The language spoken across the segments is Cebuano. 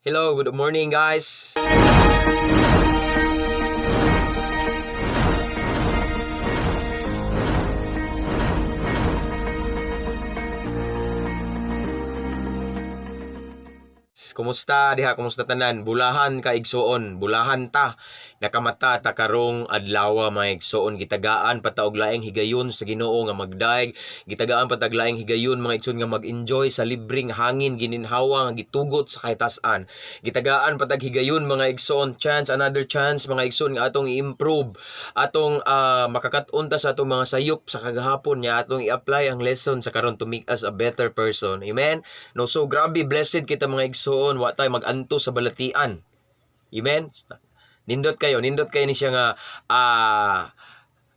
Hello, good morning, guys. Kumusta diha? Kumusta tanan? Bulahan ka igsuon, bulahan ta. Nakamata ta karong adlaw, mga igsuon, gitagaan pa ta og laing higayon sa Ginoo nga magdaig, gitagaan pa tag laing higayon, mga igsuon, nga mag-enjoy sa libreng hangin gininhawa nga gitugot sa kahitasan. Gitagaan pa tag higayon, mga igsuon, chance another chance, mga igsuon, nga atong i-improve atong makakat-on ta sa atong mga sayop sa kagahapon nga atong i-apply ang lesson sa karon to make us a better person. Amen. No, so grabe blessed kita, mga igsuon, wa tay mag-anto sa balatian. Amen. Nindot kayo ni siya nga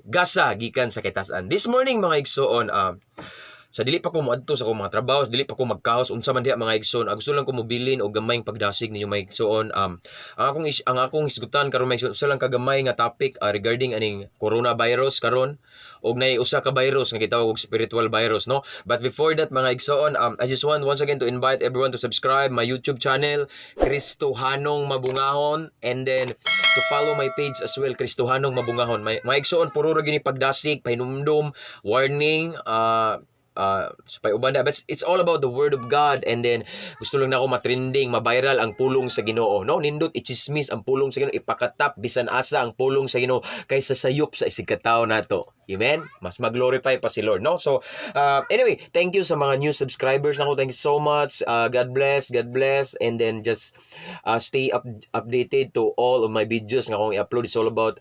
gasa gikan sa kitasan. This morning, mga igsuon, sa dili pa ko moadto sa akong mga trabaho, dili pa ko magkaos unsa man diha, mga igsoon, gusto lang ko mobilin og gamayng pagdasig ninyo, mga igsoon. Ang akong hisgutan karon, mga igsoon, usa lang kagamay nga topic regarding aning coronavirus karon og nay usa ka virus nga gitawag og spiritual virus, no? But before that, mga igsoon, I just want once again to invite everyone to subscribe my YouTube channel, Kristohanong Mabungahon, and then to follow my page as well, Kristohanong Mabungahon. May mga igsoon, puro ra gini pagdasig, pahinumdom, warning, sa uban na. But it's all about the word of God, and then gusto lang nako matrending, ma-viral ang pulong sa Ginoo, no? Nindot ichismis ang pulong sa Ginoo, ipakatap bisan asa ang pulong sa Ginoo kaysa sayop sa isig katawo nato. Amen? Mas mag-glorify pa si Lord, no? So, anyway, thank you sa mga new subscribers nako. Thank you so much. God bless, God bless, and then just stay updated to all of my videos nga akong i-upload.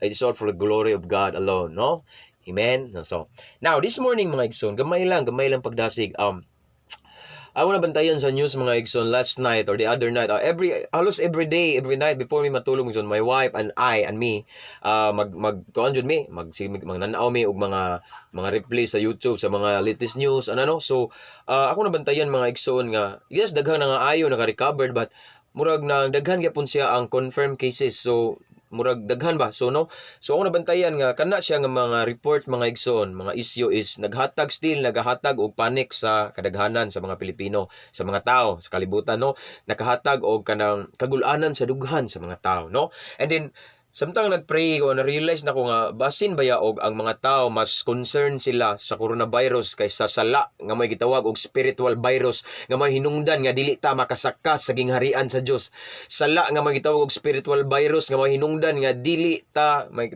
It's all for the glory of God alone, no? Amen? So, now, this morning, mga igsoon, gamay lang pagdasig. I wanna bantayan sa news, mga igsoon, last night or the other night. Every halos every day, every night before me matulog, igsoon, my wife and I and me mag mag kuan jud mi, mag sige, magnanaw mi og mga replay sa YouTube sa mga latest news ano, no. So ako nabantayan, mga igsoon, nga yes, daghan na nga ayo naka-recovered, but murag na daghan gyapon siya ang confirmed cases. So murag daghan ba, so no, so ako nabantayan nga kana siya nga mga report, mga igsoon, mga issue is naghatag, still nagahatag og panic sa kadaghanan sa mga Pilipino, sa mga tao sa kalibutan, no? Nakahatag og kanang kagulanan sa dughan sa mga tao, no? And then samtang nagpray ko, na-realize na ko nga basin baya og ang mga tao mas concern sila sa coronavirus kaysa sala nga may gitawag og spiritual virus nga may hinungdan nga dili ta makasaka sa gingharian sa Dios. Sala nga may gitawag og spiritual virus nga may hinungdan nga dili ta may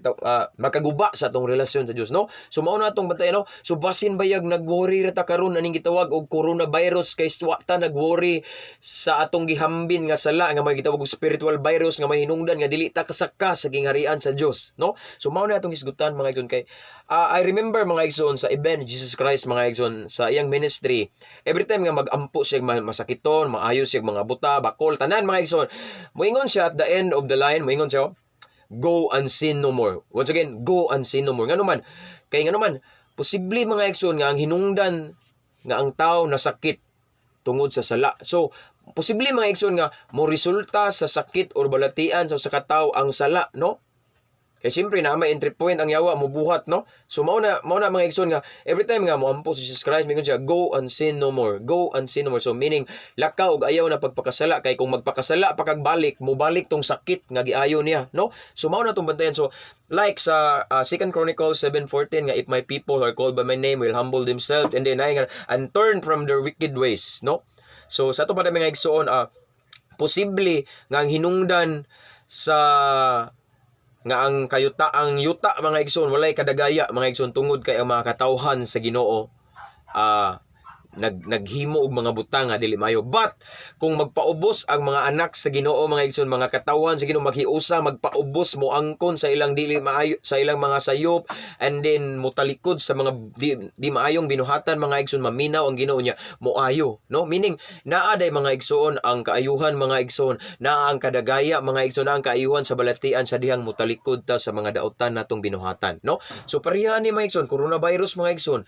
makaguba sa atong relasyon sa Dios, no? So mao na atong bantayan, no? So basin bayag nagworry ra ta karon aning gitawag og coronavirus kay wa ta nagworry sa atong gihambin nga sala nga may gitawag og spiritual virus nga may hinungdan nga dili ta kasaka sa gingharian sa Dios, no? So mao na atong hisgutan, mga igsoon, kay I remember, mga igsoon, sa event Jesus Christ, mga igsoon, sa iyang ministry, every time nga magampo siya masakiton, maayo siya mga buta, bakol, tanan, mga igsoon, moingon siya at the end of the line, moingon siya, "Go and sin no more." Once again, go and sin no more. Ngano man? Kay ngano man, posible, mga igsoon, nga ang hinungdan nga ang tao nasakit tungod sa sala. So, posible, mga igsoon, nga mo resulta sa sakit or balatian sa usa ka tawo ang sala, no? Kay siyempre na may entry point ang yawa mobuhat, no? So mao na, mga igsoon, nga every time nga moampo si Jesus Christ, mingon siya, "Go and sin no more. Go and sin no more." So meaning lakaw og ayaw na pagpakasala kay kung magpakasala pa kag balik, mobalik tong sakit nga giayo niya, no? So mao na tong bantayan. So like sa 2 Chronicles 7:14 nga, "If my people who are called by my name will humble themselves and then and turn from their wicked ways," no? So sa ato pa, mga igsoon, posible nga ang hinungdan sa nga ang kayuta, ang yuta, mga igsoon, walay kadagaya, mga igsoon, tungod kay ang mga katawhan sa Ginoo naghimo og mga butang nga dili maayo. But kung magpaubos ang mga anak sa Ginoo, mga igsoon, mga katawhan sa Ginoo, maghiusa, magpaubos, moangkon sa ilang dili maayo, sa ilang mga sayop, and then mutalikod sa mga di maayong binuhatan, mga igsoon, maminaw ang Ginoo niya, moayo, no? Meaning naa day, mga igsoon, ang kaayuhan, mga igsoon, naa ang kadagaya, mga igsoon, naa ang kaayuhan sa balatian sa dihang mutalikod ta sa mga daotan natong binuhatan, no? So pareha ni, mga igsoon, coronavirus, mga igsoon,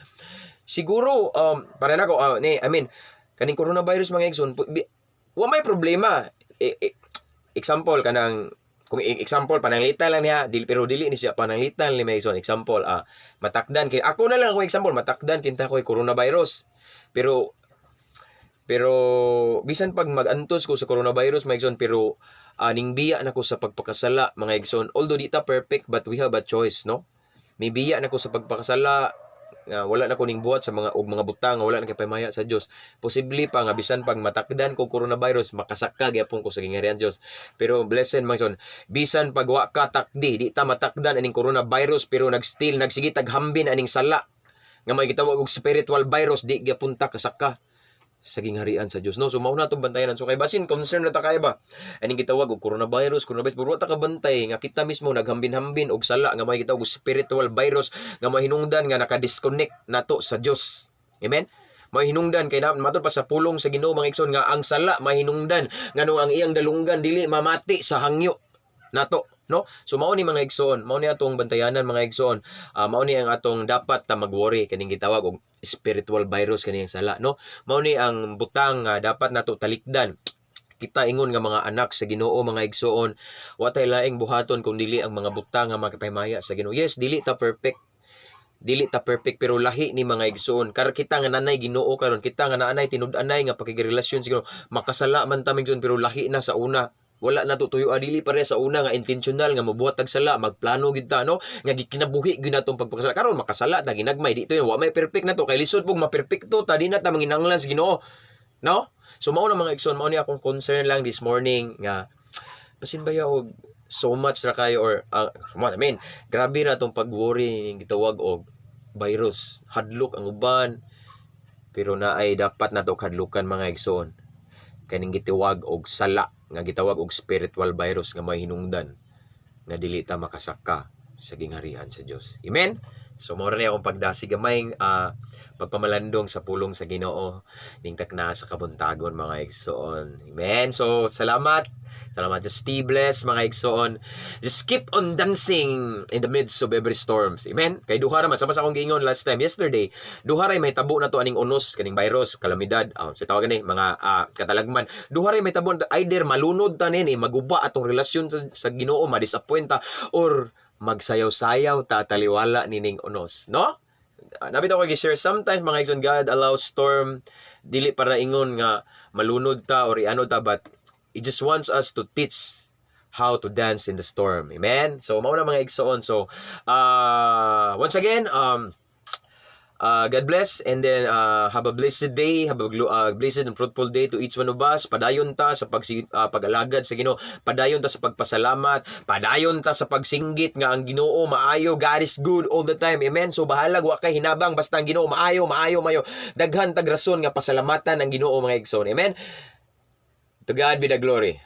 siguro para nako, ni I mean kaning coronavirus, mga igsoon, wa may problema. Example kanang kung example pananglitan lang niya dili, pero dili ni siya pananglitan ni, mga igsoon. Example, matakdan kay ako na lang, akong example, matakdan kinta ko coronavirus, pero Pero bisan pag mag-antos ko sa coronavirus, mga igsoon, pero ning biya na ko sa pagpakasala, mga igsoon. Although di ta perfect, but we have a choice, no? May biya na ko sa pagpakasala nga wala na ko ning buhat sa mga og mga butang nga wala na kapamaya sa Dios. Posible pa nga bisan pag matakdan ko coronavirus, makasaka gyapon ko sa gingharian Dios. Pero blessed, mga igsoon, bisan pag wa ka takdi, di ta matakdan aning coronavirus, pero nag-still nagsige taghambin aning sala nga may gitawag og spiritual virus, di gyapon ta kasaka sa gingharian sa Dios, no? So mao na atong bantayanan. So kay basin concern na ta kay ba aning gitawag og coronavirus, coronavirus, pero wa ta kabantay nga kita mismo naghambin-hambin og sala nga may gitawag og spiritual virus nga mahinungdan nga naka-disconnect nato sa Dios. Amen. Mahinungdan kay na matud pa sa pulong sa Ginoo, mga igsoon, nga ang sala mahinungdan nganong ang iyang dalunggan dili mamati sa hangyo nato, no? So mao ni, mga igsoon, mao ni atong bantayanan, mga igsoon. Mao ni ang atong dapat ta mag-worry kaning gitawag og spiritual virus, kaning sala, no? Mao ni ang butang nga dapat nato talikdan. Kita ingon nga mga anak sa Ginoo, mga igsoon, wa tay laing buhaton kung dili ang mga butang nga makapahimaya sa Ginoo. Yes, dili ta perfect, dili ta perfect, pero lahi ni, mga igsoon, kar kita nga nanay Ginoo karon, kita nga naanay tinud-anay nga pakigrelasyon sa Ginoo, makasala man ta, mga igsoon, pero lahi na sa una. Wala na to tuyo, dili pare sa una nga intentional nga mobuhat tag sala, magplano gid ta, no, nga gikinabuhi gyud natong pagpakasala. Karon makasala ta ginagmay, di to yun, wa may perfect na to kay lisod pug maperpekto ta, di na ta manginahanglan sa Ginoo, no? So mao na, mga igsoon, mao ni akong concern lang this morning nga basin ba og so much ra kayo or I mean, grabe ra tong pag-worry ning gitawag og virus. Hadlok ang uban, pero naay dapat nato kadlukan, mga igsoon, kaning gitawag og sala nga gitawag og spiritual virus nga may hinungdan nga dili ta makasaka sa gingharian sa Dios. Amen. So mao ra ni akong pagdasig gamay, pagpamalandong sa pulong sa Ginoo ning takna sa kabuntagon, mga igsoon. Amen. So salamat. Salamat. Just stay blessed, mga igsoon. Just keep on dancing in the midst of every storms. Amen. Kay duha ra man sama sa akong giingon last time yesterday. Duha ray mahitabo na to aning unos kaning virus, kalamidad, sa tawag gani mga katalagman. Duha ray mahitabo na, either malunod ta nini, maguba atong relasyon sa Ginoo, ma-disappoint ta, or magsayaw-sayaw ta taliwala nining unos, no? Nabit ako gi-share sometimes, mga igsoon, God allows storm dili para ingon nga malunod ta or iano ta, but He just wants us to teach how to dance in the storm. Amen. So mao na, mga igsoon. So once again, God bless and then have a blessed day, have a blessed and fruitful day to each one of us. Padayon ta sa pag-alagad sa Ginoo, padayon ta sa pagpasalamat, padayon ta sa pagsinggit nga ang Ginoo maayo, God is good all the time. Amen. So bahalag wa kay hinabang, basta ang Ginoo maayo, maayo, maayo. Daghan tag rason nga pasalamatan ang Ginoo, mga igsoon. Amen. To God be the glory.